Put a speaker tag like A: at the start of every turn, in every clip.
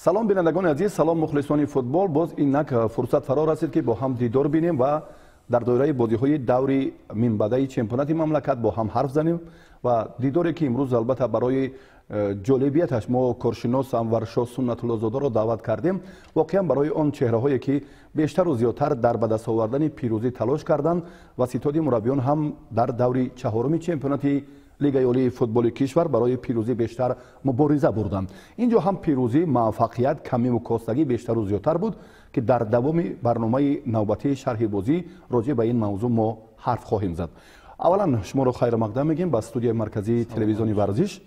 A: Салом, бинандагони азиз, салом, мухлисони футбол. Боз инак фурсат фаро расид, ки бо ҳам дидор бинем ва дар доираи бозиҳои даври минбаъдаи чемпионати мамлакат бо ҳам ҳарф занем. Ва дидоре, ки имрӯз албатта барои ҷолибияташ мо коршинос Анваршо Суннатуллозодаро даъват кардем, воқеан барои он чеҳраҳое, ки бештару зиёдтар дар ба даст овардани пирӯзӣ талош карданд ва ситоди мураббиён ҳам дар даври чаҳоруми чемпионати Лигаи олии футболи кишвар барои пирӯзӣ бештар мубориза бурданд. Ин ҷо ҳам пирӯзӣ, муваффақият, камиву костагӣ бештару зиёдтар буд, ки дар давоми барномаи навбатии «Шарҳи бозӣ» роҷеъ ба ин мавзӯъ мо ҳарф хоҳем зад. Аввалан шуморо хайрмақдам мегӯем ба студияи марказии телевизиони «Варзиш».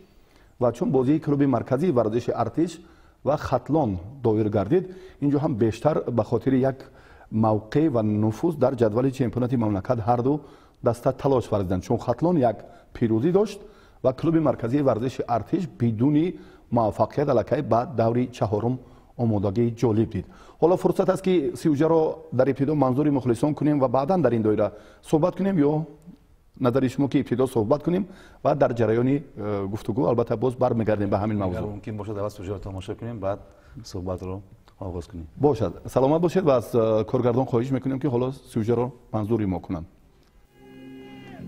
A: Ва чун бозии клуби марказии варзиши «Артиш» ва «Хатлон» доир гардид, ин ҷо ҳам бештар ба хотири як мавқеъ ва нуфуз дар ҷадвали чемпионати мамлакат ҳарду даста талош варзиданд, чун «Хатлон» як пирӯзӣ дошт ва клуби марказии варзиши «Артиш» бидуни муваффақият аллакай ба даври чаҳорум омодагии ҷолиб дид. Ҳоло фурсат аст, ки сюжаро дар ибтидо манзури мухлисон кунем ва баъдан дар ин доира суҳбат кунем, ё назари шумо, ки ибтидо суҳбат кунем ва дар ҷараёни гуфтугӯ албатта боз бармегардем ба ҳамин мавзӯъ?
B: Мумкин бошад, аввал сюжаро тамошо кунем, баъд суҳбатро оғоз кунем.
A: Бошад, саломат бошед. Ва аз коргардон хоҳиш мекунем, ки ҳоло сюжаро манзури мо кунанд.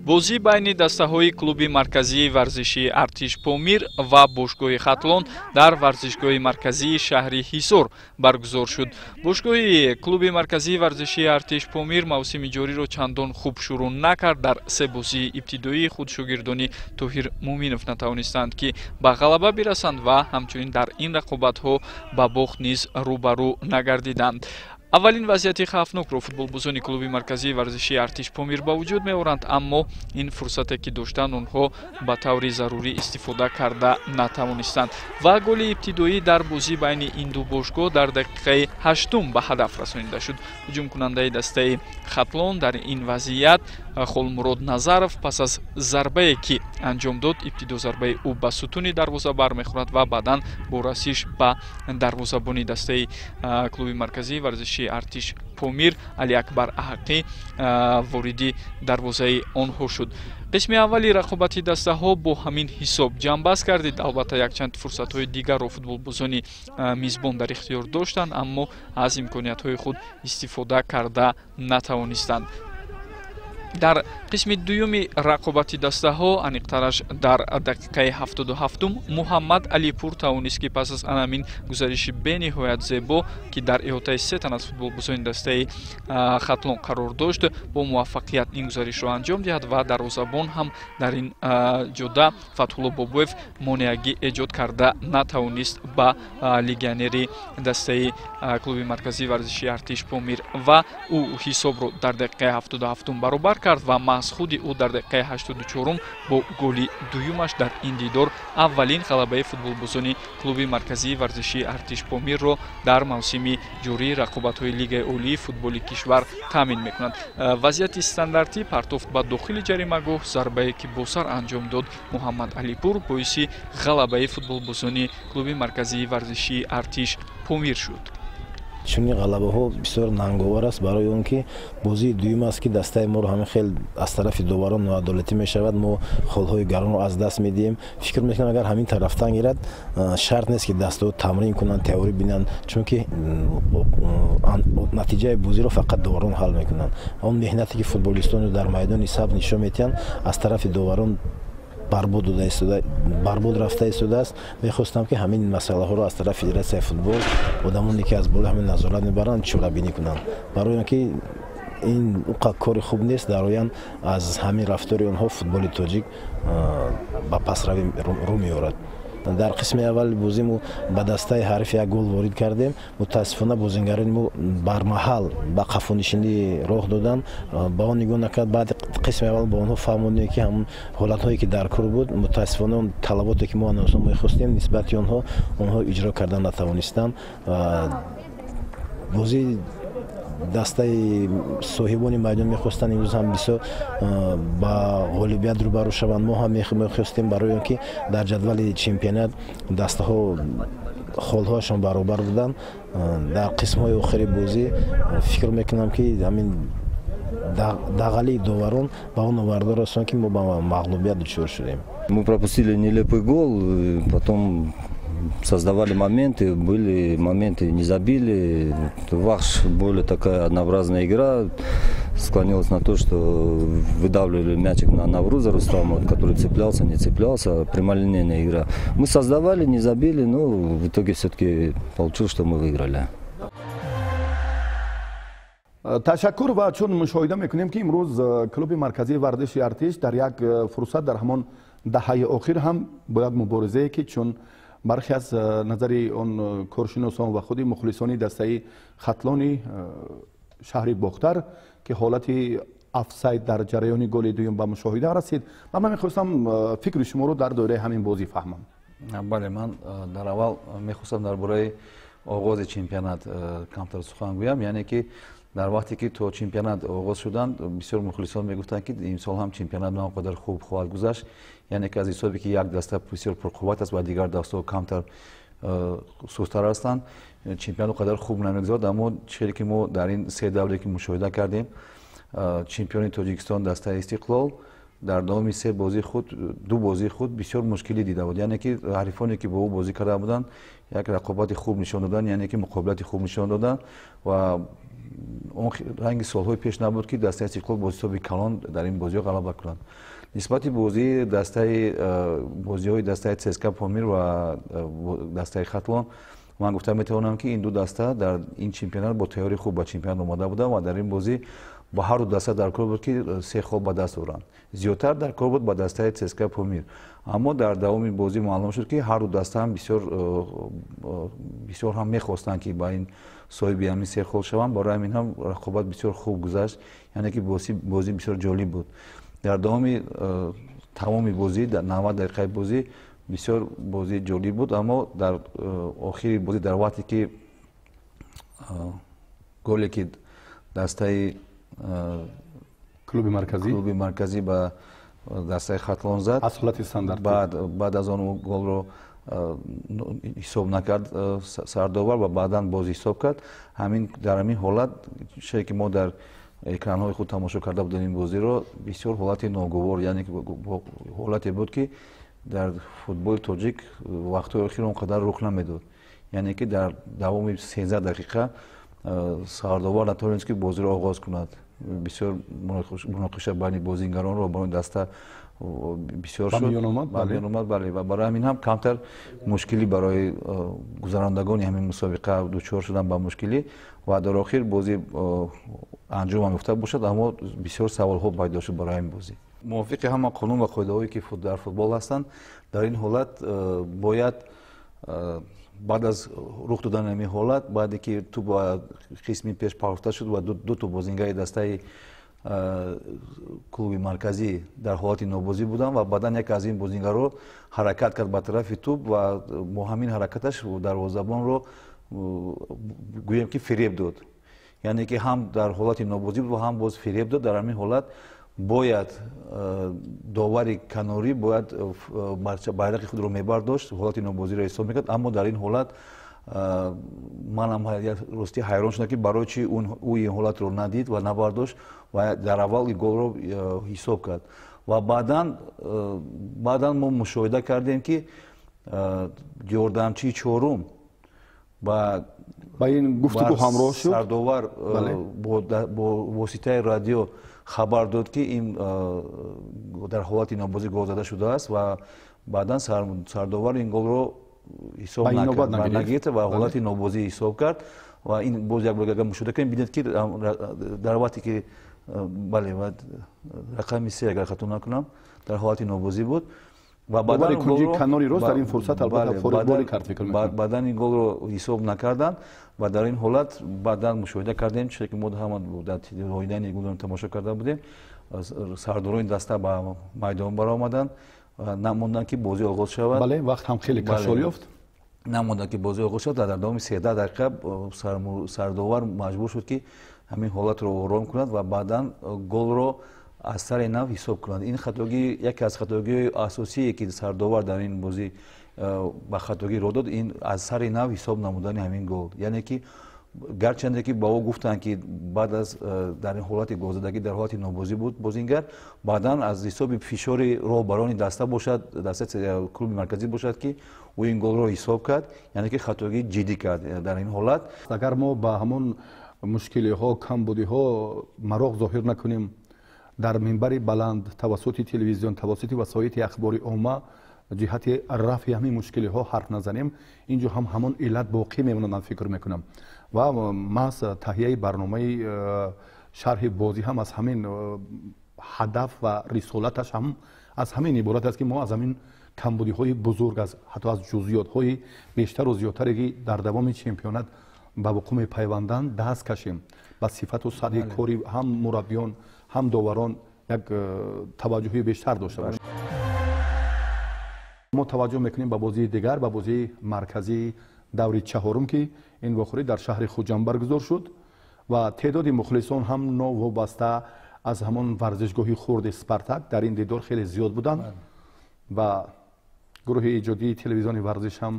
C: Бозӣ байни дастаҳои клуби марказии варзишии «Артиш» Помир ва бошгоҳи «Хатлон» дар варзишгоҳи марказии шаҳри Ҳисор баргузор шуд. Бошгоҳи клуби марказии варзишии «Артиш» Помир мавсими ҷориро чандон хуб шурӯъ накард. Дар се бозии ибтидоии худ шогирдони Тоҳир Муъминов натавонистанд, ки ба ғалаба бирасанд ва ҳамчунин дар ин рақобатҳо ба бохт низ рӯбарӯ нагардиданд. Аввалин вазъияти хавфнокро футболбозони клуби марказии варзишии «Артиш» Помир ба вуҷуд меоранд, аммо ин фурсате, ки доштанд, онҳо ба таври зарурӣ истифода карда натавонистанд ва голи ибтидоӣ дар бозӣ байни ин ду бошгоҳ дар дақиқаи 8-ум ба ҳадаф расонида шуд. Ҳуҷумкунандаи дастаи «Хатлон» дар ин вазъият Холмурод Назаров пас аз зарбае, ки анҷом дод, ибтидо зарбаи ӯ ба сутуни дарвоза бармехӯрад ва баъдан бо расиш ба дарвозабони дастаи клуби марказии варзишии «Артиш» Помир Алиакбар Аҳақӣ вориди дарвозаи онҳо шуд. Қисми аввали рақобати дастаҳо бо ҳамин ҳисоб ҷамъбаст гардид. Албатта, якчанд фурсатҳои дигарро футболбозони мизбон дар ихтиёр доштанд, аммо аз имкониятҳои худ истифода карда натавонистанд. Дар қисми дуюми рақобати дастаҳо, аниқтараш дар дақиқаи 77-ум, Муҳаммад Алипур тавонист, ки пас аз анамин гузариши бениҳоят зебо, ки дар иҳотаи се тан аз футболбозони дастаи «Хатлон» қарор дошт, бо муваффақият ин гузаришро анҷом диҳад ва дарвозабон ҳам дар ин ҷода Фатҳулло Бобоев монеагӣ эҷод карда натавонист ба легионери дастаи клуби марказии варзишии «Артиш» Помир ва ӯ ҳисобро дар дақиқаи 77-ум баробар кард. Ва маҳз худи ӯ дар дақиқаи 84-ум бо голи дуюмаш дар ин дидор аввалин ғалабаи футболбозони клуби марказии варзишии «Артиш» Помирро дар мавсими ҷории рақобатҳои Лигаи олии футболи кишвар таъмин мекунад. Вазъияти стандартӣ, партофт ба дохили ҷаримагоҳ, зарбае, ки бо сар анҷом дод Муҳаммад Алипур, боиси ғалабаи футболбозони клуби марказии варзишии «Артиш» Помир шуд.
D: Чунин ғалабаҳо бисёр нанговар аст, барои он ки бозии дуюм аст, ки дастаи моро ҳамин хел аз тарафи доварон ноадолатӣ мешавад, мо холҳои гаронро аз даст медиҳем. Фикр мекунам, агар ҳамин тарафтан гирад, шарт нест, ки дастаҳо тамрин кунанд, теорӣ бинанд, чунки натиҷаи бозиро фақат доварон ҳал мекунанд. Он меҳнате, ки футболистону дар майдони сабз нишон медиҳанд, аз тарафи доварон барбод дода истода, барбод рафта истодааст. Мехостам, ки ҳамин масъалаҳоро аз тарафи федератсияи футбол, одамоне, ки аз боло ҳамин назорат мебаранд, чорабинӣ кунанд, барои он ки ин уқа кори хуб нест. Дар оянд аз ҳамин рафтори онҳо футболи тоҷик ба пасравӣ рӯ меорад. Дар қисми аввали бозӣ мо ба дастаи ҳариф як гол ворид кардем. Мутаассифона, бозингарони мо бармаҳал ба қафонишинӣ роҳ доданд. Ба он нигоҳ накард, баъди қисми аввал ба онҳо фаҳмондем, ки ҳамон ҳолатҳое, ки дар кор буд, мутаассифона, он талаботе, ки мо аз онҳо мехостем, нисбати онҳо иҷро кардан натавонистанд. Бозии дастаи соҳибони майдон мехостанд имрӯз ҳам бисёр ба ғолибият рӯбарӯ шаванд. Мо ҳам мехостем, барои он ки дар ҷадвали чемпионат дастаҳо холҳояшон баробар буданд. Дар қисмҳои охири бозӣ фикр мекунам, ки ҳамин дағалии доварон ба он оварда расонд, ки мо ба мағлубият дучор шудем.
E: Мы пропустили нелепый гол, потом Создавали моменты, были моменты, не забили. Вахш более такая однообразная игра. Склонилась на то, что выдавливали мячик на Навруза Рустамова, который цеплялся, не цеплялся. Прямолинейная игра. Мы создавали, не забили, но в итоге все-таки получилось, что мы выиграли.
A: Ташаккур. Ва чун мушоҳида мекунем, ки имрӯз клуби марказии варзиши Артиш дар як фурсат, дар ҳамон даҳаи охир ҳам бо як муборизае, ки чун бархе аз назари он коршиносон ва худи мухлисони дастаи Хатлони шаҳри Бохтар, ки ҳолати офсайд дар ҷараёни голи дуюм ба мушоҳида расид, ва ман мехостам фикри шуморо дар доираи ҳамин бозӣ фаҳмам.
B: Бале, ман дар аввал мехостам дар бораи оғози чемпионат камтар сухан гӯям. Яъне ки дар вақте ки то чемпионат оғоз шуданд, бисёр мухлисон мегуфтанд, ки имсол ҳам чемпионат на он қадар хуб хоҳад гузашт, яъне ки аз ҳисобе ки як даста бисёр пурқувват аст ва дигар дастаҳо камтар сустар ҳастанд, чемпионат он қадар хуб намегузарад. Аммо чизе ки мо дар ин се давре ки мушоҳида кардем, чемпиони Тоҷикистон дастаи Истиқлол дар давоми се бозии худ, ду бозии худ бисёр мушкилӣ дида буд. Яъне ки ҳарифоне ки бо ӯ бозӣ карда буданд, як рақобати хуб нишон доданд, яъне ки муқобилати хуб нишон доданд ва он ранги солҳои пеш набуд, ки дастаи Истиқлол бо ҳисоби калон дар ин бозиҳо ғалаба кунанд. Нисбати бозии дастаи бозиҳои дастаи ЦСКА Помир ва дастаи Хатлон ман гуфта метавонам, ки ин ду даста дар ин чемпионат бо тайёри хуб ба чемпионат омода буданд ва дар ин бозӣ ба ҳар ду даста дар кор буд, ки се хол ба даст оранд. Зиёдтар дар кор буд ба дастаи ЦСКА Помир, аммо дар давоми бозӣ маълум шуд, ки ҳар ду даста ҳам бисёр ҳам мехостанд, ки ба ин соҳиби ҳамин се хол шаванд. Барои ҳамин ҳам рақобат бисёр хуб гузашт, яъне ки бозӣ бисёр ҷолиб буд. Дар давоми тамоми бозӣ, дар 90 дақиқаи бозӣ бисёр бозии ҷолиб буд, аммо дар охири бозӣ, дар вақте ки голе ки дастаи
A: клуби марказӣ
B: клуби марказӣ ба дастаи Хатлон зад
A: аз ҳолати стандарт,
B: баъд аз он голро ҳисоб накард сардовар ва баъдан боз ҳисоб кард. Ҳамин дар ҳамин ҳолат, чизе ки мо дар экранҳои худ тамошо карда будем ин бозиро, бисёр ҳолати ногувор, яъне ҳолате буд, ки дар футболи тоҷик вақтҳои охир он қадар рух намедод. Яъне ки дар давоми 13 дақиқа сардовар натавонист, ки бозиро оғоз кунад. Бисёр муноқиша байни бозингарон, роҳбарони даста бисёр шуд, омад, бале. Ва барои ҳамин ҳам камтар мушкилӣ барои гузарондагони ҳамин мусобиқа дучор шуданд ба мушкилӣ ва дар охир бозӣ анҷом ҳам ёфта бошад, аммо бисёр саволҳо пайдо шуд барои ҳамин бозӣ. Мувофиқи ҳама қонун ва қоидаҳое ки дар футбол ҳастанд, дар ин ҳолат бояд баъд аз рух додани ҳамин ҳолат, баъде ки тӯб ба қисми пеш партофта шуд ва ду бозингари дастаи клуби марказӣ дар ҳолати нобозӣ буданд ва баъдан яке аз ин бозингарро ҳаракат кард ба тарафи тӯб ва бо ҳамин ҳаракаташ дарвозабонро гӯем ки фиреб дод, яъне ки ҳам дар ҳолати нобозӣ буд ва ҳам боз фиреб дод. Дар ҳамин ҳолат бояд довари канорӣ бояд байрақи худро мебардошт, ҳолати нобозиро ҳисоб мекард. Аммо дар ин ҳолат манам ростӣ ҳайрон шудам, ки барои чи ӯ ин ҳолатро надид ва набардошт ва дар аввал ин голро ҳисоб кард. Ва баъдан мо мушоҳида кардем, ки ёрдамчии чорум
A: ба ин гуфтугӯ ҳамроҳ шуд.
B: Сардовар бо воситаи радио хабар дод, ки ин дар ҳолати нобозӣ гол зада шудааст ва баъдан сардовар ин голро ҳисоб нагирифт ва ҳолати нобозӣ ҳисоб кард. Ва ин боз як бор агар мушоҳида кунем, бинед, ки дар вақте ки, бале, рақами 3, агар хато накунам, дар ҳолати нобозӣ буд.
A: Ва баъдан кунҷи канори рост дар ин фурсат албатта форид боли кард, фикр мекунам.
B: Баъдан ин голро ҳисоб накарданд ва дар ин ҳолат баъдан мушоҳида кардем, чизе ки мо ҳама дар роҳидани голро тамошо карда будем, сардорони даста ба майдон баромаданд, намонданд, ки бозӣ оғоз шавад.
A: Бале, вақт ҳам хеле кашол ёфт.
B: Намонданд, ки бозӣ оғоз шавад. Дар давоми 13 дақиқа сардовар маҷбур шуд, ки ҳамин ҳолатро ором кунад ва баъдан голро аз сари нав ҳисоб кунад. Ин хатогӣ, яке аз хатогиҳои асосие, ки сардовар дар ин бозӣ ба хатогӣ роҳ дод, ин аз сари нав ҳисоб намудани ҳамин гол, яъне ки Гарчанде ки ба ӯ гуфтанд, ки баъд аз дар ин ҳолати голзадагӣ, дар ҳолати нобозӣ буд бозингар, баъдан аз ҳисоби фишори роҳбарони даста бошад, дастаи клуби марказӣ бошад, ки ӯ ин голро ҳисоб кард, яъне ки хатогии ҷиддӣ кард дар ин ҳолат.
A: Агар мо ба ҳамон мушкилиҳо, камбудиҳо мароқ зоҳир накунем, дар минбари баланд тавассути телевизион, тавассути васоити ахбори омма ҷиҳати рафъи ҳамин мушкилиҳо ҳарф назанем, инҷо ҳам ҳамон иллат боқӣ мемонад, ман фикр мекунам. Ва маҳз таҳияи барномаи шарҳи бозӣ ҳам аз ҳамин ҳадаф ва рисолаташ ҳам аз ҳамин иборат аст, ки мо аз ҳамин камбудиҳои бузург, ҳатто аз ҷузъиётҳои бештару зиёдтаре, ки дар давоми чемпионат ба вуқӯъ мепайванданд, даст кашем. Ба сифату сатҳи кори ҳам мураббиён, ҳам доварон як таваҷҷӯҳи бештар дошта бошем. Мо таваҷҷӯҳ мекунем ба бозии дигар, ба бозии марказии даври чаҳорум, ки ин вохӯрӣ дар шаҳри Хуҷанд баргузор шуд ва теъдоди мухлисон ҳам новобаста аз ҳамон варзишгоҳи хурди Спартак дар ин дидор хеле зиёд буданд ва гурӯҳи эҷодии телевизиони варзиш ҳам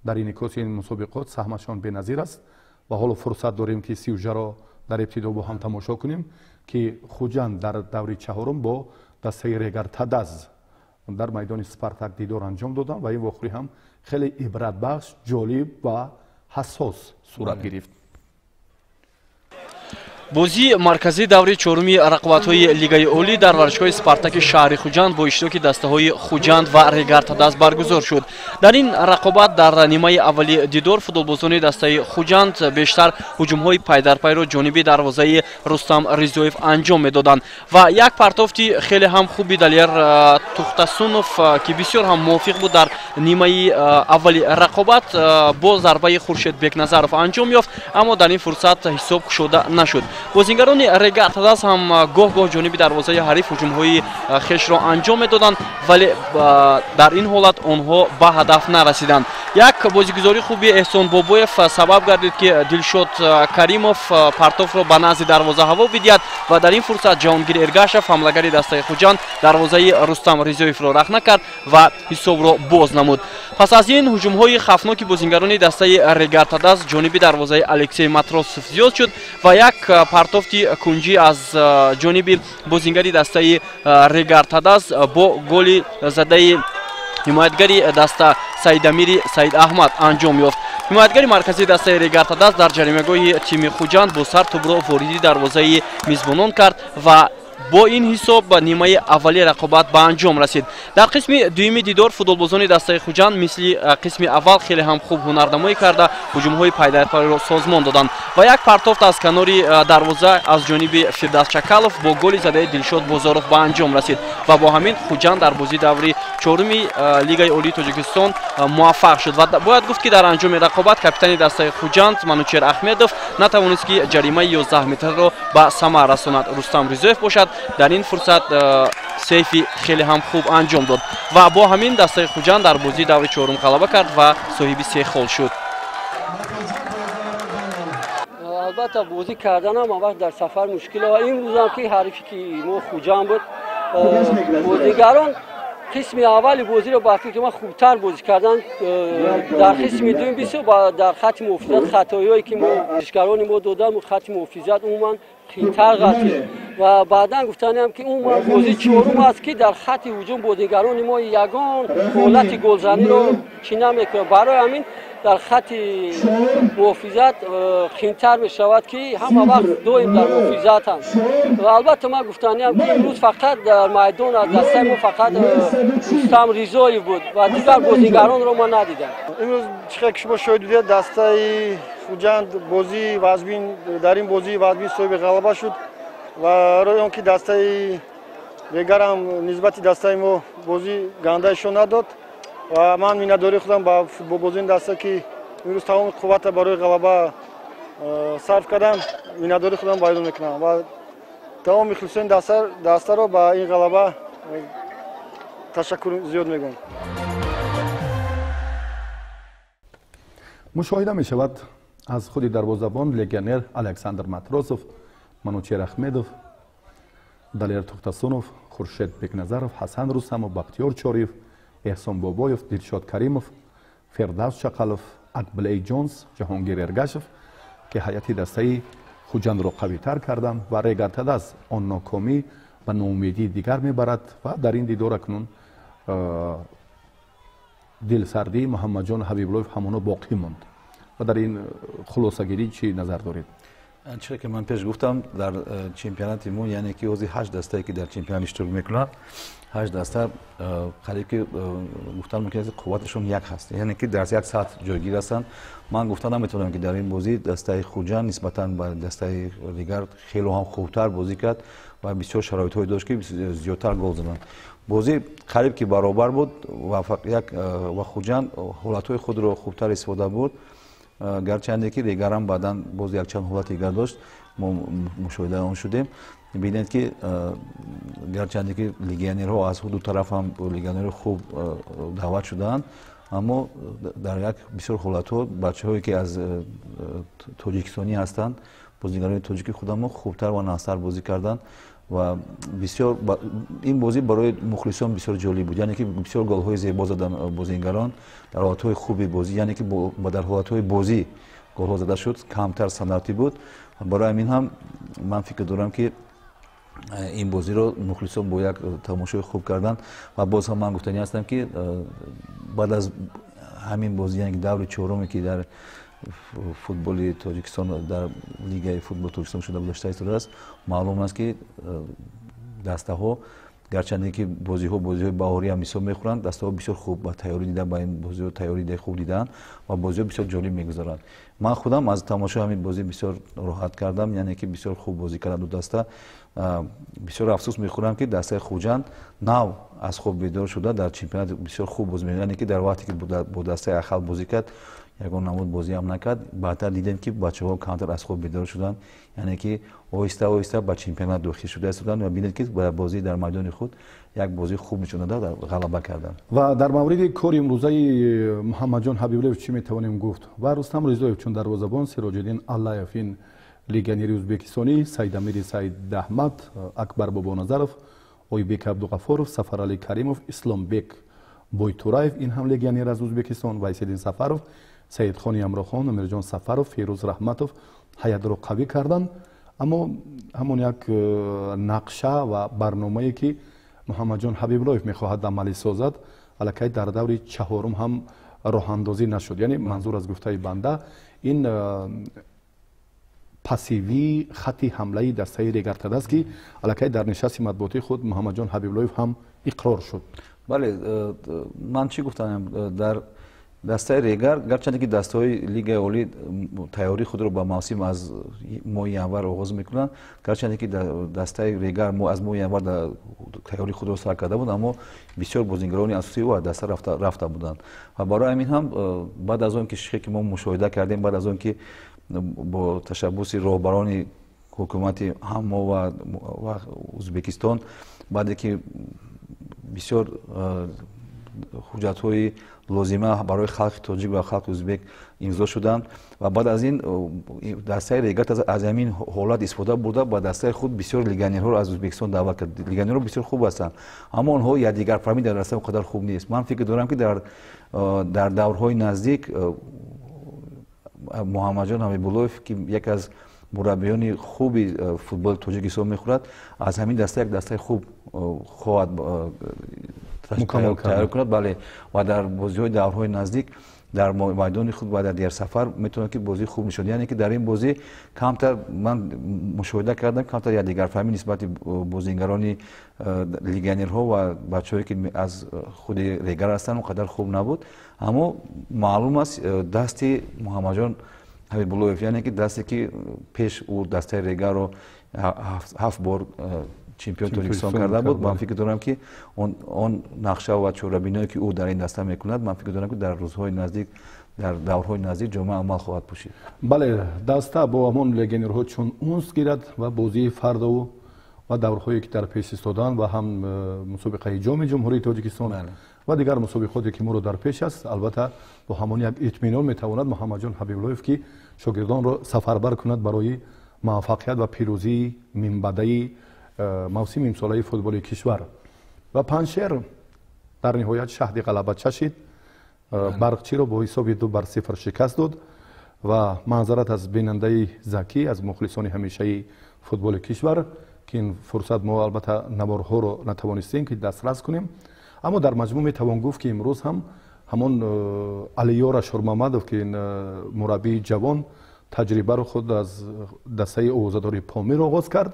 A: дар инъикоси ин мусобиқот саҳмашон беназир аст ва ҳоло фурсат дорем, ки сюжаро дар ибтидо бо ҳам тамошо кунем, ки Хуҷанд дар даври чаҳорум бо дастаи Регар Тадаз дар майдони Спартак дидор анҷом доданд ва ин вохӯрӣ ҳам хеле ибратбахш, ҷолиб ва ҳассос сурат гирифт.
F: Бозии марказии даври чоруми рақобатҳои Лигаи Олӣ дар варзишгоҳи Спартаки шаҳри Хуҷанд бо иштироки дастаҳои Хуҷанд ва Регар Тадаз баргузор шуд. Дар ин рақобат дар нимаи аввали дидор футболбозони дастаи Хуҷанд бештар ҳуҷумҳои пайдарпайро ҷониби дарвозаи Рустам Ризоев анҷом медоданд ва як партофти хеле ҳам хуби Далер Тухтасунов, ки бисёр ҳам мувофиқ буд дар нимаи аввали рақобат, бо зарбаи Хуршед Бекназаров анҷом ёфт, аммо дар ин фурсат ҳисоб кушода нашуд. Бозингарони Регар Тадаз ҳам гоҳ-гоҳ ҷониби дарвозаи ҳариф ҳуҷумҳои хешро анҷом медоданд, вале дар ин ҳолат онҳо ба ҳадаф нарасиданд. Як бозигузории хуби Эҳсон Бобоев сабаб гардид, ки Дилшод Каримов партофро ба назди дарвоза ҳаво бидиҳад ва дар ин фурсат Ҷаҳонгир Эргашев, ҳамлагари дастаи Хуҷанд, дарвозаи Рустам Ризоевро рахна кард ва ҳисобро боз намуд. Пас аз ин ҳуҷумҳои хафноки бозингарони дастаи Регар Тадаз ҷониби дарвозаи Алексей Матросов зиёд шуд ва як партофти кунҷӣ аз ҷониби бозингари дастаи Регар Тадаз бо голи задаи ҳимоятгари даста Саидамири Саид Аҳмад анҷом ёфт. Ҳимоятгари марказии дастаи Регар Тадаз дар ҷаримагоҳи тими Хуҷанд бо сар тӯбро вориди дарвозаи мизбонон кард ва бо ин ҳисоб нимаи аввали рақобат ба анҷом расид. Дар қисми дуюми дидор футболбозони дастаи Хуҷанд мисли қисми аввал хеле ҳам хуб ҳунарнамоӣ карда, ҳуҷумҳои пайдарпайро созмон доданд ва як партофт аз канори дарвоза аз ҷониби Фирдавс Чакалов бо голи задаи Дилшод Бозоров ба анҷом расид ва бо ҳамин Хуҷанд дар бозии даври чоруми Лигаи Олии Тоҷикистон муваффақ шуд. Ва бояд гуфт, ки дар анҷоми рақобат капитани дастаи Хуҷанд Манучер Ахмедов натавонист, ки ҷаримаи 11 метрро ба самар расонад. Рустам Ризоев бошад дар ин фурсат сейфи хеле ҳам хуб анҷом дод ва бо ҳамин дастаи Хуҷанд дар бозии даври чорум ғалаба кард ва соҳиби се хол шуд.
G: Албатта, бозӣ карданам он вақт дар сафар мушкил ва имрӯзам ки ҳарифе ки мо Хуҷанд буд, бозигарон қисми аввали бозиро ба фикри ман хубтар бозӣ карданд. Дар қисми дуюм бисёр дар хатти муҳофизат хатоиҳое ки мо варзишгарони мо доданд, хатти муҳофизат умуман хитар ғалтид ва баъдан гуфтаниам, ки умуман бозии чорум аст, ки дар хатти ҳуҷум бозигарони мо ягон ҳолати голзаниро чӣ намекунанд. Барои ҳамин дар хатти муҳофизат хинтар мешавад, ки ҳама вақт доим дар муҳофизатанд. Ва албатта ман гуфтаниам, ки имрӯз фақат дар майдон аз дастаи мо фақат Рустам Ризоев буд ва дигар бозигаронро ман надидам.
H: Имрӯз чӣ ки шумо шоҳид будед, дастаи Хуҷанд бозии вазмин, дар ин бозии вазмин соҳиби ғалаба шуд ва рои он ки дастаи Регарам нисбати дастаи мо бозӣ гандаашон надод ва ман миннатдории худам ба футболбозони даста, ки имрӯз тамоми қуввата барои ғалаба сарф кардам, миннатдории худам баён мекунам ва тамоми мухлисони дастаро ба ин ғалаба ташаккур зиёд мегӯям.
A: Мушоҳида мешавад аз худи дарвозабон легионер Александр Матросов, Манучер Ахмедов, Далер Тухтасунов, Хуршед Бекназаров, Ҳасан Рустамов, Бахтиёр Чориев, Эҳсон Бобоев, Дилшод Каримов, Фирдавс Чақалов, Акблей Ҷонс, Ҷаҳонгир Эргашев ки ҳайати дастаи Хуҷандро қавитар карданд ва Регар-ТадАЗ он нокомӣ ба ноумедии дигар мебарад ва дар ин дидор акнун дилсардии Муҳаммадҷон Ҳабибуллоев ҳамоно боқӣ монд. Ва дар ин хулосагирӣ чӣ назар доред?
B: Чизе ки ман пеш гуфтам, дар чемпионати мо, яъне ки ҳозир 8 дастае ки дар чемпионат иштирок мекунанд, 8 даста қариб ки гуфтан мумкин аст қувваташон як ҳаст, яъне ки дар як сатҳ ҷойгир ҳастанд. Ман гуфта наметавонам ки дар ин бозӣ дастаи Хуҷанд нисбатан ба дастаи дигар хело ҳам хубтар бозӣ кард ва бисёр шароитҳое дошт ки зиёдтар гол заданд. Бозӣ қариб ки баробар буд ва ва Хуҷанд ҳолатҳои худро хубтар истифода бурд. Гарчанде ки Регарам баъдан боз якчанд ҳолати дигар дошт, мо мушоҳидаи он шудем. Бинед ки гарчанде ки легионерҳо аз ду тараф ҳам легионерҳо хуб даъват шудаанд, аммо дар як бисёр ҳолатҳо бачаҳое ки аз тоҷикистонӣ ҳастанд, бозигарони тоҷики худамо хубтар ва нағзтар бозӣ карданд ва бисёр ин бозӣ барои мухлисон бисёр ҷолиб буд, яъне ки бисёр голҳои зебо заданд бозигарон дар ҳолатҳои хуби бозӣ, яъне ки дар ҳолатҳои бозӣ голҳо зада шуд, камтар стандартӣ буд. Барои ҳамин ҳам ман фикр дорам ки ин бозиро мухлисон бо як тамошои хуб карданд. Ва боз ҳам ман гуфтанӣ ҳастам ки баъд аз ҳамин бозӣ, яъне даври чоруме ки дар футболи Тоҷикистон, дар лигаи футболи Тоҷикистон шуда гузашта истодааст, маълум аст ки дастаҳо гарчанде ки бозиҳои баҳорӣ ҳам ҳисоб мехӯранд, дастаҳо бисёр хуб ба тайёрӣ дида, ба ин бозиҳо тайёрӣ хуб дидаанд ва бозиҳо бисёр ҷолиб мегузаранд. Ман худам аз тамошои ҳамин бозӣ бисёр роҳат кардам, яъне ки бисёр хуб бозӣ карданд ду даста. Бисёр афсӯс мехӯрам ки дастаи Хуҷанд нав аз хоб бедор шуда дар чемпионат бисёр хуб бозӣ мекунад, яъне ки дар вақте ки бо дастаи Ахал бозӣ кард, ягон намуд бозӣ ҳам накард. Баъдтар дидем ки бачаҳо камтар аз хоб бедор шуданд, яъне ки оҳиста оҳиста ба чемпионат дохил шуда истоданд ва бинед ки ба бозӣ дар майдони худ як бозии хуб нишон дода, ғалаба карданд.
A: Ва дар мавриди кори имрӯзаи Муҳаммадҷон Ҳабибуллоев чӣ метавонем гуфт? Ва Рустам Ризоев чун дарвозабон, Сироҷиддин Аллаев ин легионери ӯзбекистонӣ, Саидамири Саидаҳмад, Акбар Бобоназаров, Ойбек Абдуғафоров, Сафаралӣ Каримов, Исломбек Бойтураев ин ҳам легионер аз Ӯзбекистон, Вайсиддин Сафаров, Саидхони Амрохон, Амирҷон Сафаров, Фирӯз Раҳматов ҳайатро қавӣ карданд. Аммо ҳамон як нақша ва барномае ки Муҳаммадҷон Ҳабибуллоев мехоҳад амалӣ созад, аллакай дар даври чаҳорум ҳам роҳандозӣ нашуд. Яъне манзур аз гуфтаи банда ин пассивии хатти ҳамлаи дастаи Регар-ТадАЗ ки аллакай дар нишасти матбуотии худ Муҳаммадҷон Ҳабибуллоев ҳам иқрор шуд.
B: Бале, ман чӣ гуфтам, дар дастаи Регар гарчанде ки дастаҳои лигаи олӣ тайёрии худро ба мавсим аз моҳи январ оғоз мекунанд, гарчанде ки дастаи Регар аз моҳи январ тайёрии худро сар карда буд, аммо бисёр бозигарони асосии ӯ аз даста рафта буданд. Ва барои ҳамин ҳам баъд аз он ки шихе ки мо мушоҳида кардем, баъд аз он ки бо ташаббуси роҳбарони ҳукумати ҳам мо ва Ӯзбекистон, баъде ки бисёр ҳуҷҷатҳои лозима барои халқи тоҷик ва халқи ӯзбек имзо шуданд ва баъд аз ин дастаи Регар аз ҳамин ҳолат истифода бурда ба дастаи худ бисёр легионерҳоро аз Ӯзбекистон даъват кард. Легионерҳо бисёр хуб ҳастанд, аммо онҳо якдигарфаҳмӣ дар даста он қадар хуб нест. Ман фикр дорам ки дар даврҳои наздик Муҳаммадҷон Ҳабибуллоев ки яке аз мураббиёни хуби футболи тоҷик ҳисоб мехӯрад, аз ҳамин даста як дастаи хуб хоҳад тайёр кунад. Бале, ва дар бозиҳои даврҳои наздик дар майдони худ ва дар дигар сафар метавонад ки бозии хуб нишон. Яъне ки дар ин бозӣ камтар ман мушоҳида кардам, камтар якдигарфаҳмӣ нисбати бозигарони легионерҳо ва бачаҳое ки аз худи Регар ҳастанд он қадар хуб набуд. Аммо маълум аст дасти Муҳаммадҷон Ҳабибуллоев, яъне ки дасте ки пеш ӯ дастаи Регарро 7 бор чемпион Тоҷикистон карда буд, ман фикр дорам ки он нақша ва чорабиниҳое ки ӯ дар ин даста мекунад, ман фикр дорам ки дар рӯзҳои наздик, дар даврҳои наздик ҷомеа амал хоҳад пӯшид.
A: Бале, даста бо ҳамон легионерҳо чун унс гирад ва бозии фардову ва даврҳое ки дар пеш истоданд ва ҳам мусобиқаи ҷоми Ҷумҳурии Тоҷикистон ва дигар мусобиқоте ки моро дар пеш аст, албатта бо ҳамон як итминон метавонад Муҳаммадҷон Ҳабибуллоев ки шогирдонро сафарбар кунад барои муваффақият ва пирӯзии минбаъдаи мавсими имсолаи футболи кишвар. Ва Панҷшер дар ниҳоят шаҳди ғалаба чашид, Барқчиро бо ҳисоби 2-0 шикаст дод. Ва маъзарат аз бинандаи Закӣ, аз мухлисони ҳамешаи футболи кишвар, ки ин фурсат мо албатта наворҳоро натавонистем ки дастрас кунем. Аммо дар маҷмӯъ метавон гуфт, ки имрӯз ҳам ҳамон Алиёр Ашурмамадов, ки ин мураббии ҷавон таҷрибаро худ аз дастаи овозадори Помир оғоз кард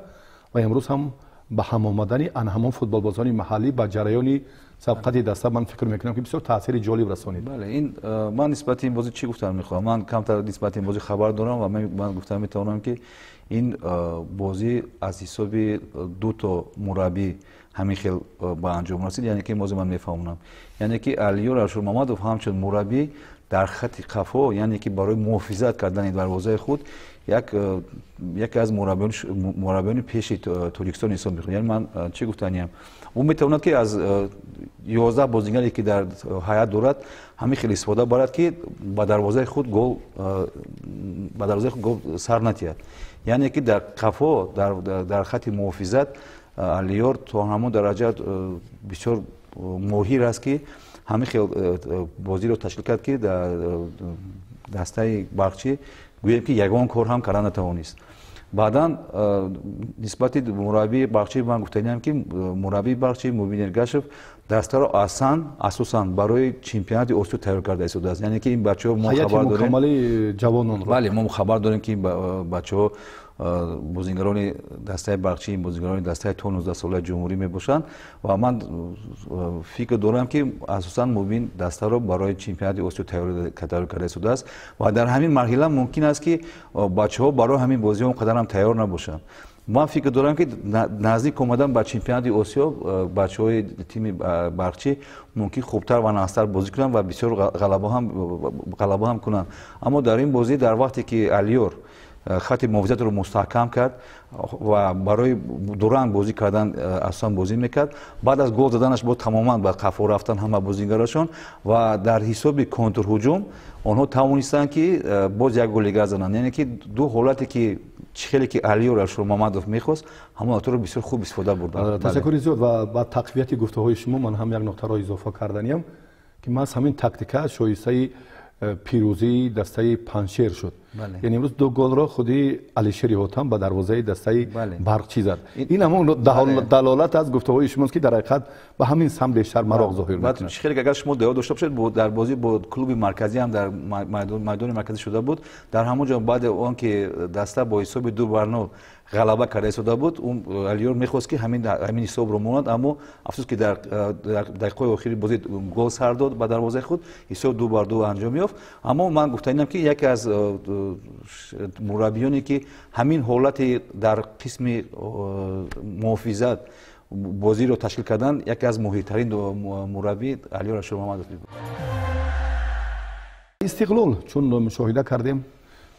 A: ва имрӯз ҳам ба ҳам омадани ан ҳамон футболбозони маҳаллӣ ба ҷараёни сабқати даста, ман фикр мекунам, ки бисёр таъсири ҷолиб расонид.
B: Бале, ин ман нисбати ин бозӣ чӣ гуфтан мехоҳам? Ман камтар нисбати ин бозӣ хабар дорам ва ман гуфтан метавонам, ки ин бозӣ аз ҳисоби ду то мураббӣ ҳамин хел ба анҷом расид. Яъне ки ин бозӣ ман мефаҳмонам, яъне ки Алиёр Ашурмамадов ҳамчун мураббӣ дар хати қафо, яъне ки барои муҳофизат кардани дарвозаи худ яке аз мураббиёни пеши Тоҷикистон ҳисоб мекунад. Яъне ман чӣ гуфтаниям, ӯ метавонад, ки аз 11 бозигаре, ки дар ҳайат дорад, ҳамин хел истифода барад, ки ба дарвозаи худ гол сар натиҳад. Яъне ки дар қафо, дар хати муҳофизат Алиёр то ҳамон дараҷа бисёр моҳир аст, ки ҳамин хел бозиро ташкил кард, ки дастаи Барқчӣ гӯем, ки ягон кор ҳам карда натавонист. Баъдан нисбати мураббии Барқчӣ ман гуфтаниям, ки мураббии Барқчӣ Мубин Эргашев дастаро асосан барои чемпионати Осиё тайёр карда истодааст. Яъне ки ин бачаҳо, мо хабар дорем,
A: ҷавононро.
B: Бале, мо хабар дорем, ки ин бачаҳо, бозигарони дастаи Барқчӣ, бозигарони дастаи то 19 солаи ҷумҳурӣ мебошанд ва ман фикр дорам, ки асосан Мубин дастаро барои чемпионати Осиё тайёр карда истодааст ва дар ҳамин марҳила мумкин аст, ки бачаҳо барои ҳамин бозиҳо он қадар ҳам тайёр набошанд. Ман фикр дорам, ки наздик омадан ба чемпионати Осиё бачаҳои тими Барқчӣ мумкин хубтар ва нағзтар бозӣ кунанд ва бисёр ғалаба ҳам кунанд. Аммо дар ин бозӣ, дар вақте ки Алиёр хати муҳофизатро мустаҳкам кард ва барои дуранг бозӣ кардан асосан бозӣ мекард, баъд аз гол заданаш бо тамоман ба қафо рафтан ҳама бозигарашон ва дар ҳисоби контрҳуҷум онҳо тавонистанд, ки боз як гол дигар зананд. Яъне ки ду ҳолате, ки чӣ хеле ки Алиёр Ашурмамадов мехост, ҳамон ҳолатро бисёр хуб истифода бурданд.
A: Ташаккури зиёд. Ва ба тақвияти гуфтаҳои шумо ман ҳам як нуқтаро изофа карданиям, ки маҳз ҳамин тактика шоистаи пирӯзии дастаи Паншер шуд. Яъне имрӯз ду голро худи Алишери Ҳотам ба дарвозаи дастаи Барқчӣ зад. Ин ҳамон далолат аз гуфтаҳои шумост, ки дар ҳақиқат ба ҳамин самт бештар мароқ зоҳир мекунад.
B: Хеле агар шумо диққат дошта бошед, дар бозӣ бо клуби марказӣ ҳам дар майдони марказӣ шуда буд, дар ҳамон ҷо баъди он ки даста бо ҳисоби 2-0 ғалаба карда истода буд, Алиёр мехост, ки ҳамин ҳисобро монад, аммо афсӯс, ки дар дақиқаҳои охири бозӣ гол сар дод ба дарвозаи худ, ҳисоб 2-2 анҷом ёфт. Аммо ман гуфтаинам, ки яке аз мураббиёне, ки ҳамин ҳолати дар қисми муҳофизат бозиро ташкил кардан, яке аз моҳиртарин мураббӣ Алиёр Ашурмамадов.
A: Истиқлол, чун мушоҳида кардем,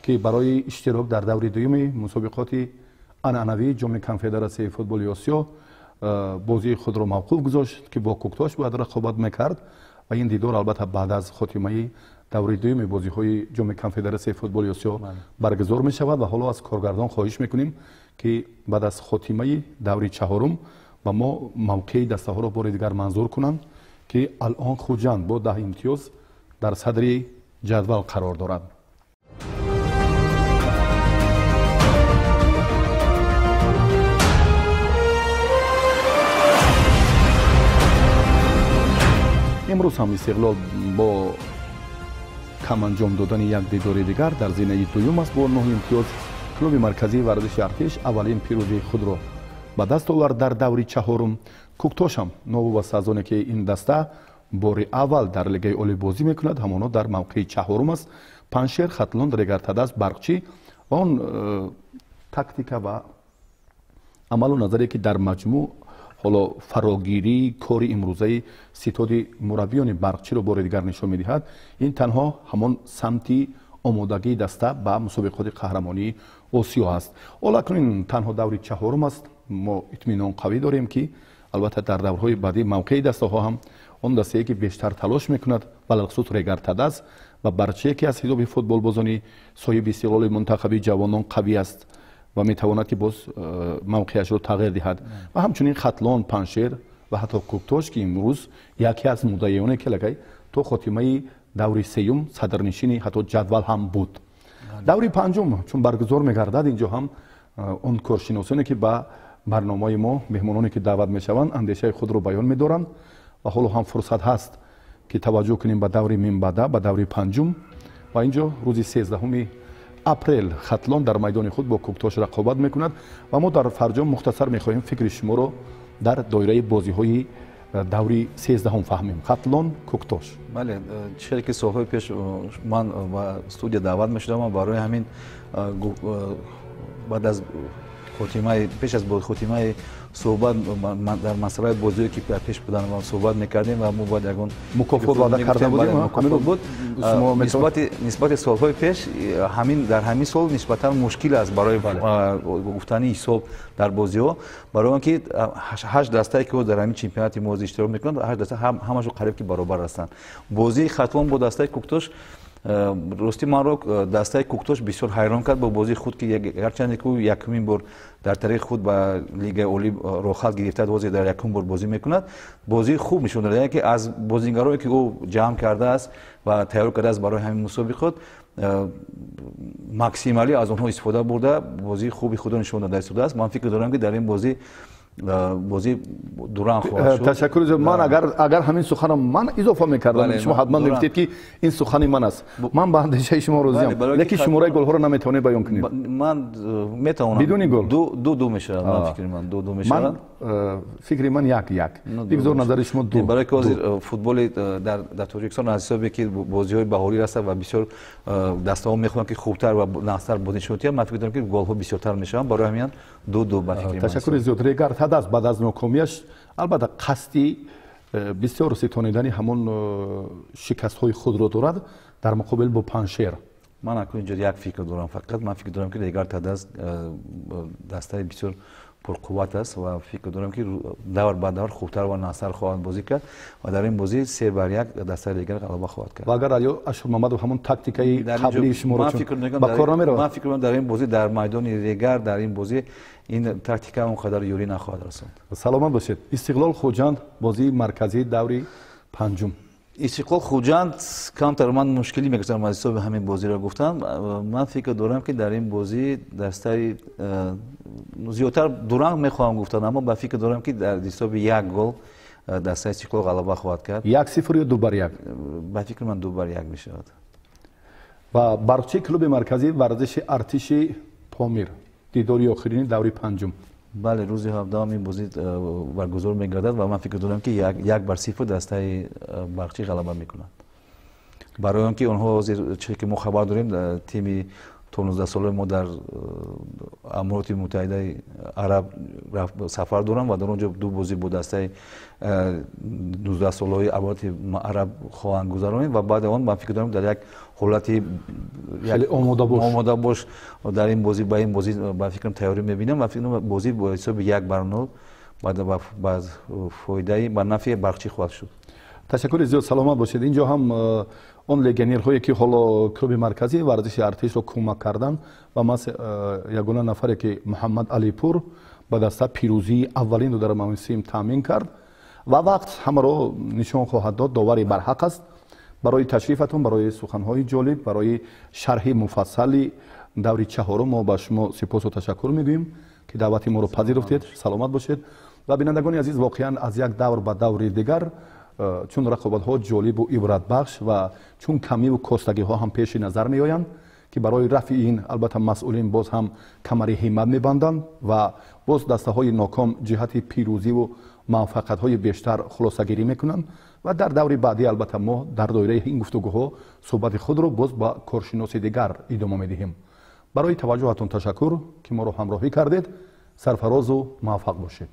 A: ки барои иштирок дар даври дуюми мусобиқоти анъанавии Ҷоми Конфедератсияи футболи Осиё бозии худро мавқуф гузошт, ки бо Куктош бояд рақобат мекард ва ин дидор албатта баъд аз хотимаи даври дуюми бозиҳои Ҷоми Конфедератсияи футболи Осиё баргузор мешавад. Ва ҳоло аз коргардон хоҳиш мекунем, ки баъд аз хотимаи даври чаҳорум ба мо мавқеи дастаҳоро бори дигар манзур кунанд, ки алон Хуҷанд бо 10 имтиёз дар садри ҷадвал қарор дорад. Имрӯз ҳам Истиқлол бо кам анҷом додани як дидори дигар дар зинаи дуюм аст бо 9 имтиёз. Клуби марказии варзиши Артиш аввалин пирӯзии худро ба даст овард дар даври чаҳорум. Куктош ҳам, новобаста аз оне ки ин даста бори аввал дар Лигаи олӣ бозӣ мекунад, ҳамоно дар мавқеи чаҳорум аст. Паншер, Хатлон, Регартадас, Барқчӣ ва он тактика ва амалу назаре, ки дар маҷмӯъ ҳоло фарогирии кори имрӯзаи ситоди мураббиёни Барқчиро бори дигар нишон медиҳад, ин танҳо ҳамон самти омодагии даста ба мусобиқоти қаҳрамонии Осиё аст. Ҳоло акнун танҳо даври чаҳорум аст. Мо итминон қавӣ дорем, ки албатта дар даврҳои баъдӣ мавқеи дастаҳо ҳам он дастае, ки бештар талош мекунад, балалхусус Регартадас ва Барчие, ки аз ҳисоби футболбозони соҳиби истиқлоли мунтахаби ҷавонон қавӣ аст ва метавонад, ки боз мавқеашро тағйир диҳад, ва ҳамчунин Хатлон, Паншер ва ҳатто Куктош, ки имрӯз яке аз муддаиёне, ки аллакай то хотимаи даври сеюм садрнишини ҳатто ҷадвал ҳам буд. Даври панҷум чун баргузор мегардад, инҷо ҳам он коршиносоне ки ба барномаи мо меҳмононе ки даъват мешаванд, андешаи худро баён медоранд ва ҳоло ҳам фурсат ҳаст ки таваҷҷӯҳ кунем ба даври минбаъда, ба даври панҷум. Ва инҷо рӯзи 13 апрел Хатлон дар майдони худ бо Кӯктош рақобат мекунад ва мо дар фарҷом мухтасар мехоҳем фикри шуморо дар доираи бозиҳои даври 13 фаҳмем. Хатлон, Кӯктош.
B: Бале, чизе ки солҳои пеш ман ба студия даъват мешудам, барои ҳамин баъд аз хотимаи пеш аз хотимаи суҳбат дар масъалаи бозиҳое ки пеш будан суҳбат мекардем ва мо бояд ягон
A: мукофот ваъда карда будем.
B: Буд нисбати солҳои пеш ҳамин дар ҳамин сол нисбатан мушкил аст барои гуфтани ҳисоб дар бозиҳо, барои он ки 8 дастае ки дар ҳамин чемпионати мо иштирок мекунанд, 8 даста ҳамашон қариб ки баробар ҳастанд. Бозии Хатлон бо дастаи Кӯктош, рости манро дастаи Кӯктош бисёр ҳайрон кард бо бозии худ, ки гарчанде ки якумин бор дар тариқи худ ба Лигаи Олӣ роҳхат гирифтад, ҳозир дар якум бор бозӣ мекунад, бозии хуб нишон дод, яъне ки аз бозигарое ки ӯ ҷамъ кардааст ва тайёр кардааст барои ҳамин мусобиқот, максималӣ аз онҳо истифода бурда, бозии хуби худро нишон дода истодааст. Ман фикр дорам ки дар ин бозӣ дуранг хоҳад шуд.
A: Ташаккур зиёд. Ман агар ҳамин суханро ман изофа мекардам, шумо ҳатман мегуфтед ки ин сухани ман аст. Ман ба андешаи шумо розиам, лекин шумораи голҳоро наметавонед баён кунед.
B: Ман метавонам.
A: Бидуни гол?
B: 2-2 мешавад. Ман фикри ман 2-2 мешавад.
A: Фикри ман 1-1. Бигзор назари шумо 2.
B: Барои ки ҳозир футболи дар Тоҷикистон аз ҳисобе ки бозиҳои баҳорӣ ҳастанд ва бисёр дастаҳо мехоҳанд ки хубтар ва нағзтар бозӣ нишон диҳанд, ман фикр дорам ки голҳо бисёртар мешаванд. Барои ҳамин 2-2 ба фикри ман.
A: Ташаккури зиёд. Регар Тадас баъд аз нокомиаш албатта қасди бисёр ситонидани ҳамон шикастҳои худро дорад дар муқобил бо Паншер.
B: Ман акнун инҷо як фикр дорам, фақат ман фикр дорам ки Регар Тадас дастаи бисёр пурқувват аст ва фикр дорам ки давр ба давр хубтар ва нағзтар хоҳанд бозӣ кард ва дар ин бозӣ 3-1 дастаи Регар ғалаба хоҳад кард.
A: Ва агар Алиё Ашурмамадов ҳамон тактикаи қаблии шуморо ба кор намеравад?
B: Ман фикр мекунам дар ин бозӣ дар майдони Регар дар ин бозӣ ин тактика он қадар ёрӣ нахоҳад расонд.
A: Саломат бошед. Истиқлол Хуҷанд, бозии марказии даври панҷум.
B: Истиқлол Хуҷанд камтар ман мушкилӣ мекардам аз ҳисоби ҳамин бозиро гуфтам. Ман фикр дорам ки дар ин бозӣ дастаи зиёдтар дуранг мехоҳам гуфтан, аммо ба фикр дорам ки дар ҳисоби 1 гол дастаи Истиқлол ғалаба хоҳад кард.
A: 1-0 ё 2-1?
B: Ба фикри ман 2-1 мешавад.
A: Ва Барқчии клуби марказии варзиши артиши Помир, дидори охирини даври панҷум.
B: Бале, рӯзи 17 ин бозӣ баргузор мегардад ва ман фикр дорам ки 1-0 дастаи Барқчӣ ғалаба мекунад. Барои он ки онҳо ҳозир чизе ки мо хабар дорем, тими то 19 солаи мо дар Амороти Муттаҳидаи Араб сафар доранд ва дар он ҷо ду бозӣ бо дастаи 19 солаҳои Амороти Араб хоҳанд гузаронид ва баъд он ман фикр дорам дар як ҳолати омода бош дар ин бозӣ ба ин бозӣ ба фикрам тайёрӣ мебинам ва фикр дорам бозӣ бо ҳисоби 1-0 ба фоидаи ба нафъи Барқчӣ хоҳад шуд.
A: Ташаккури зиёд, саломат бошед. Инҷо ҳам он легионерҳое ки ҳоло клуби марказии варзиши артишро кӯмак карданд ва мас ягона нафаре ки Муҳаммад Алипур ба даста пирӯзии аввалинро дар мавсим таъмин кард ва вақт ҳамаро нишон хоҳад дод. Довари барҳақ аст. Барои ташрифатон, барои суханҳои ҷолиб, барои шарҳи муфассали даври чаҳорум мо ба шумо сипосу ташаккур мегӯем ки даъвати моро пазируфтед. Саломат бошед. Ва бинандагони азиз, воқеан аз як давр ба даври дигар чун рақобатҳо ҷолибу ибратбахш ва чун камиву костагиҳо ҳам пеши назар меоянд ки барои рафъи ин албатта масъулин боз ҳам камари ҳиммат мебанданд ва боз дастаҳои ноком ҷиҳати пирӯзиву муваффақиятҳои бештар хулосагирӣ мекунанд ва дар даври баъдӣ албатта мо дар доираи ин гуфтугӯҳо суҳбати худро боз ба коршиноси дигар идома медиҳем. Барои таваҷҷӯҳатон ташаккур ки моро ҳамроҳӣ кардед. Сарфарозу муваффақ бошед.